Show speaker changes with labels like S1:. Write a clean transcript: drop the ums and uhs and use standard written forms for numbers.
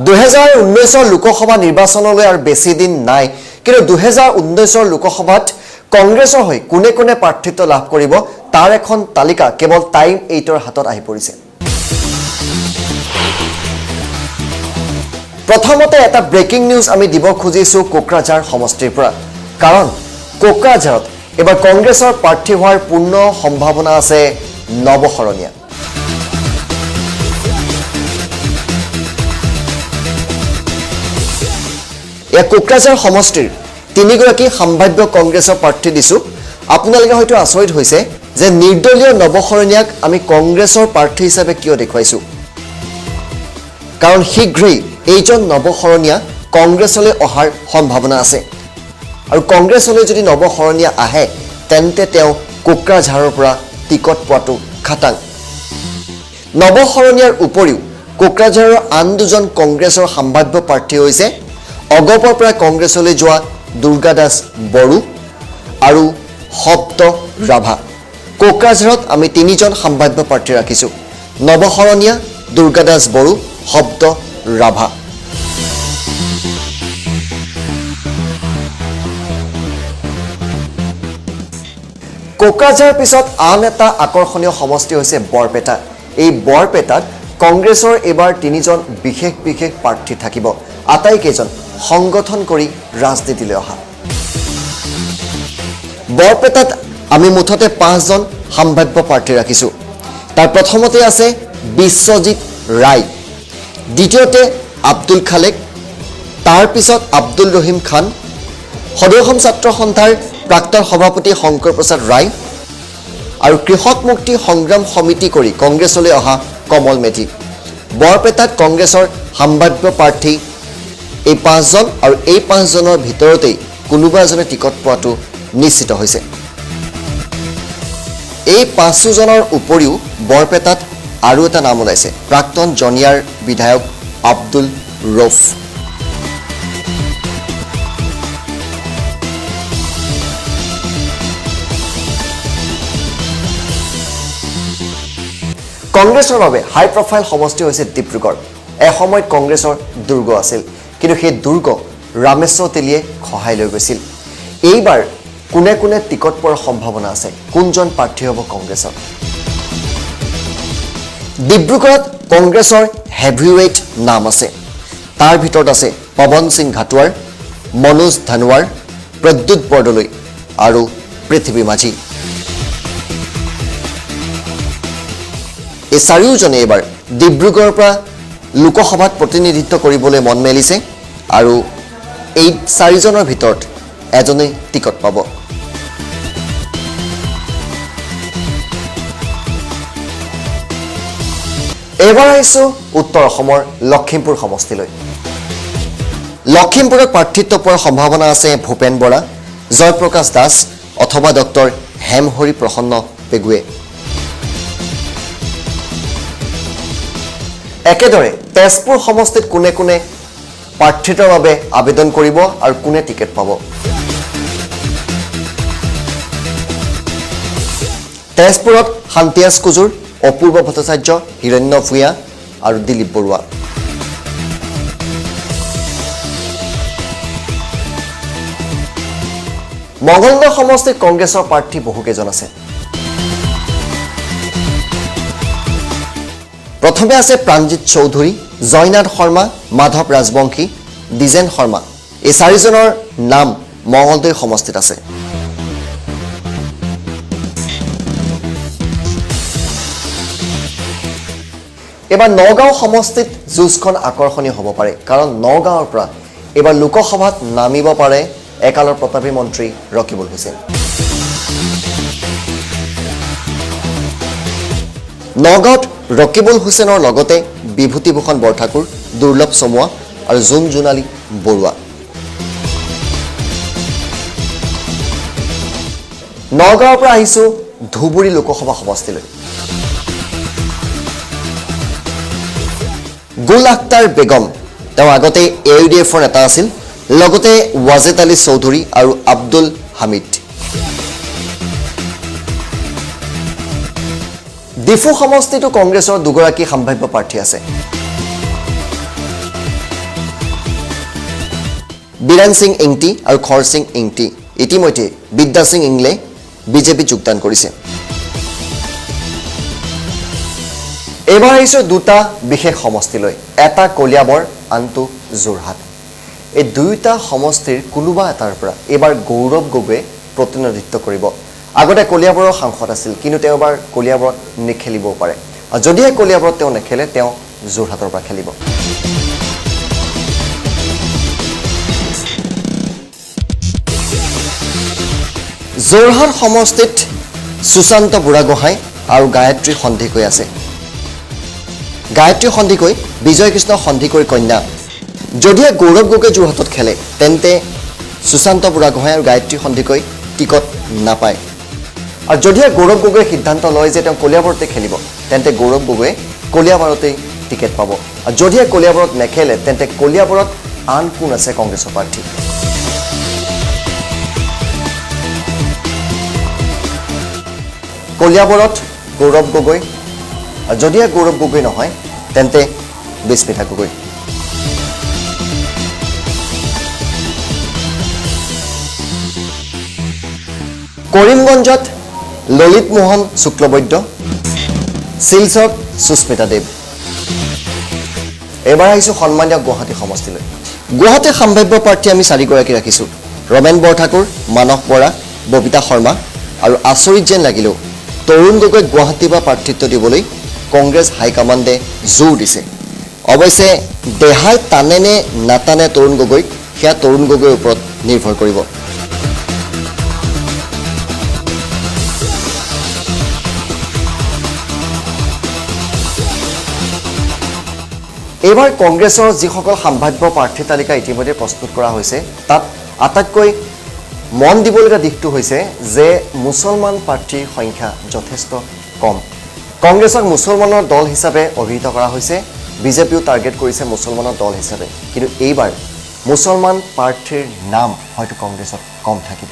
S1: 2019 লোকসভা নিৰ্বাচনলৈ আৰু বেছি দিন নাই, কিন্তু 2019 লোকসভাত কংগ্ৰেছৰ হৈ কোনে কোনে প্ৰাৰ্থিত্ব লাভ কৰিব তাৰ এখন তালিকা কেৱল টাইম 8ৰ হাতত আহি পৰিছে। প্ৰথমতে এটা ব্ৰেকিং নিউজ আমি দিব খুজিছো কোকৰাঝাৰ সমষ্টিৰ পৰা, কাৰণ কোকৰাঝাৰত এবাৰ কংগ্ৰেছৰ প্ৰাৰ্থী হোৱাৰ পূৰ্ণ সম্ভাৱনা আছে নৱ শৰণীয়া। এয়া কোকৰাঝাৰ সমষ্টিৰ তিনিগৰাকী সম্ভাৱ্য কংগ্ৰেছৰ প্ৰাৰ্থী দিছো। আপোনালোকে হয়তো আচৰিত হৈছে যে নিৰ্দলীয় নৱ শৰণীয়াক আমি কংগ্ৰেছৰ প্ৰাৰ্থী হিচাপে কিয় দেখুৱাইছো, কাৰণ শীঘ্ৰেই এইজন নৱ শৰণীয়া কংগ্ৰেছলৈ অহাৰ সম্ভাৱনা আছে আৰু কংগ্ৰেছলৈ যদি নৱ শৰণীয়া আহে তেন্তে তেওঁ কোকৰাঝাৰৰ পৰা টিকট পোৱাটো খাটাং। নৱ শৰণীয়াৰ উপৰিও কোকৰাঝাৰৰ আন দুজন কংগ্ৰেছৰ সম্ভাৱ্য প্ৰাৰ্থী হৈছে অগপৰ পৰা কংগ্ৰেছলৈ যোৱা দুৰ্গা দাস বড়ো আৰু সপ্ত ৰাভা। কোকৰাঝাৰত আমি তিনিজন সম্ভাৱ্য প্ৰাৰ্থী ৰাখিছোঁ, নৱ শৰণীয়া, দুৰ্গা দাস বড়ো, সপ্ত ৰাভা। কোকৰাঝাৰ পিছত আন এটা আকৰ্ষণীয় সমষ্টি হৈছে বৰপেটা। এই বৰপেটাত কংগ্ৰেছৰ এইবাৰ তিনিজন বিশেষ বিশেষ প্ৰাৰ্থী থাকিব, আটাইকেইজন সংগঠন কৰি ৰাজনীতিলৈ অহা। বৰপেটাত আমি মুঠতে 5জন সম্ভাৱ্য প্ৰাৰ্থী ৰাখিছোঁ। তাৰ প্ৰথমতে আছে বিশ্বজিৎ ৰায়, দ্বিতীয়তে আব্দুল খালেক, তাৰ পিছত আব্দুল ৰহিম খান, সদৌ অসম ছাত্ৰ সন্থাৰ প্ৰাক্তন সভাপতি শংকৰ প্ৰসাদ ৰায় আৰু কৃষক মুক্তি সংগ্ৰাম সমিতি কৰি কংগ্ৰেছলৈ অহা কমল মেধি। বৰপেটাত কংগ্ৰেছৰ সম্ভাৱ্য প্ৰাৰ্থী এই 5জন আৰু এই 5জনৰ ভিতৰতেই কোনোবা এজনে টিকট পোৱাটো নিশ্চিত হৈছে। এই 5জনৰ উপৰিও বৰপেটাত আৰু এটা নাম ওলাইছে, প্ৰাক্তন জনিয়াৰ বিধায়ক আব্দুল ৰৌফ। কংগ্ৰেছৰ বাবে হাই প্ৰফাইল সমষ্টি হৈছে ডিব্ৰুগড়। এসময়ত কংগ্ৰেছৰ দুৰ্গ আছিল, কিন্তু সেই দুৰ্গ ৰামেশ্বৰ তেলীয়ে খহাই লৈ গৈছিল। এইবাৰ কোনে কোনে টিকট পোৱাৰ সম্ভাৱনা আছে, কোনজন প্ৰাৰ্থী হ'ব কংগ্ৰেছৰ? ডিব্ৰুগড়ত কংগ্ৰেছৰ হেভিৱেইট নাম আছে, তাৰ ভিতৰত আছে পৱন সিং ঘাটোৱাৰ, মনোজ ধানোৱাৰ, প্ৰদ্যুৎ বৰদলৈ আৰু পৃথিৱী মাঝি। এই চাৰিওজনে এইবাৰ ডিব্ৰুগড়ৰ পৰা লোকসভাত প্ৰতিনিধিত্ব কৰিবলৈ মন মেলিছে আৰু এই চাৰিজনৰ ভিতৰত এজনে টিকট পাব। এইবাৰ আহিছোঁ উত্তৰ অসমৰ লখিমপুৰ সমষ্টিলৈ। লখিমপুৰত প্ৰাৰ্থিত্ব পোৱাৰ সম্ভাৱনা আছে ভূপেন বৰা, জয়প্ৰকাশ দাস অথবা ডক্টৰ হেমহৰি প্ৰসন্ন পেগুৱে। একেদৰে তেজপুৰ সমষ্টিত কোনে কোনে প্ৰাৰ্থিত্বৰ বাবে আবেদন কৰিব আৰু কোনে টিকেট পাব? তেজপুৰত শান্তিয়াজ কুজুৰ, অপূৰ্ব ভট্টাচাৰ্য, হিৰণ্য ভূঞা আৰু দিলীপ বৰুৱা। মঙলদৈ সমষ্টিত কংগ্ৰেছৰ প্ৰাৰ্থী বহুকেইজন আছে। প্ৰথমে আছে প্ৰাণজিৎ চৌধুৰী, জয়নাথ শৰ্মা, মাধৱ ৰাজবংশী, দ্বিজেন শৰ্মা। এই চাৰিজনৰ নাম মঙলদৈ সমষ্টিত আছে। এইবাৰ নগাঁও সমষ্টিত যুঁজখন আকৰ্ষণীয় হ'ব পাৰে, কাৰণ নগাঁৱৰ পৰা এইবাৰ লোকসভাত নামিব পাৰে একালৰ প্ৰতাপী মন্ত্ৰী ৰকিবুল হুছেইন। নগাঁৱত ৰকিবুল হুছেইনৰ লগতে বিভূতিভূষণ বৰঠাকুৰ, দুৰ্লভ চমুৱা আৰু জোন জোনালী বৰুৱা। নগাঁৱৰ পৰা আহিছো ধুবুৰী লোকসভা সমষ্টিলৈ। গুল আখতাৰ বেগম, তেওঁ আগতে এ ইউ ডি এফৰ নেতা আছিল, লগতে ৱাজেদ আলী চৌধুৰী আৰু আব্দুল হামিদ। ডিফু সমষ্টিতো কংগ্ৰেছৰ দুগৰাকী সম্ভাৱ্য প্ৰাৰ্থী আছে। বীৰেণ সিং ইংটি আৰু খৰসিং ইংটি। ইতিমধ্যে বিদ্যা সিং ইংলে বিজেপিত যোগদান কৰিছে। এইবাৰ আহিছোঁ দুটা বিশেষ সমষ্টিলৈ, এটা কলিয়াবৰ, আনটো যোৰহাট। এই দুয়োটা সমষ্টিৰ কোনোবা এটাৰ পৰা এইবাৰ গৌৰৱ গগৈয়ে প্ৰতিনিধিত্ব কৰিব। আগতে কলিয়াবৰৰ সাংসদ আছিল, কিন্তু তেওঁ এবাৰ কলিয়াবৰত নেখেলিবও পাৰে। আৰু যদিহে কলিয়াবৰত তেওঁ নেখেলে, তেওঁ যোৰহাটৰ পৰা খেলিব। যোৰহাট সমষ্টিত সুশান্ত বুঢ়াগোহাঁই আৰু গায়ত্ৰী সন্দিকৈ আছে। গায়ত্ৰী সন্দিকৈ বিজয়কৃষ্ণ সন্দিকৈৰ কন্যা। যদিহে গৌৰৱ গগৈ যোৰহাটত খেলে, তেন্তে সুশান্ত বুঢ়াগোহাঁই আৰু গায়ত্ৰী সন্দিকৈ টিকট নাপায়। আৰু যদিহে গৌৰৱ গগৈয়ে সিদ্ধান্ত লয় যে তেওঁ কলিয়াবৰতে খেলিব, তেন্তে গৌৰৱ গগৈয়ে কলিয়াবৰতেই টিকেট পাব। আৰু যদিহে কলিয়াবৰত নেখেলে, তেন্তে কলিয়াবৰত আন কোন আছে কংগ্ৰেছৰ প্ৰাৰ্থী? কলিয়াবৰত গৌৰৱ গগৈ, আৰু যদিহে গৌৰৱ গগৈ নহয়, তেন্তে বিস্মিতা গগৈ। কৰিমগঞ্জত ললিত মোহন শুক্লবৈদ্য, শিলচৰত সুস্মিতা দেৱ। এইবাৰ আহিছোঁ সন্মানীয় গুৱাহাটী সমষ্টিলৈ। গুৱাহাটীৰ সম্ভাৱ্য প্ৰাৰ্থী আমি চাৰিগৰাকী ৰাখিছোঁ: ৰমেন বৰঠাকুৰ, মানস বৰা, ববিতা শৰ্মা আৰু আচৰিত যেন লাগিলেও তৰুণ গগৈক গুৱাহাটীৰ পৰা প্ৰাৰ্থিত্ব দিবলৈ কংগ্ৰেছ হাইকমাণ্ডে জোৰ দিছে। অৱশ্যে দেহাই টানে নে নাটানে তৰুণ গগৈক, সেয়া তৰুণ গগৈৰ ওপৰত নিৰ্ভৰ কৰিব। এইবাৰ কংগ্ৰেছৰ যিসকল সম্ভাৱ্য প্ৰাৰ্থী তালিকা ইতিমধ্যে প্ৰস্তুত কৰা হৈছে, তাত আটাইতকৈ মন দিবলগীয়া দিশটো হৈছে যে মুছলমান প্ৰাৰ্থীৰ সংখ্যা যথেষ্ট কম। কংগ্ৰেছক মুছলমানৰ দল হিচাপে অভিহিত কৰা হৈছে, বিজেপিও টাৰ্গেট কৰিছে মুছলমানৰ দল হিচাপে, কিন্তু এইবাৰ মুছলমান প্ৰাৰ্থীৰ নাম হয়তো কংগ্ৰেছত কম থাকিব।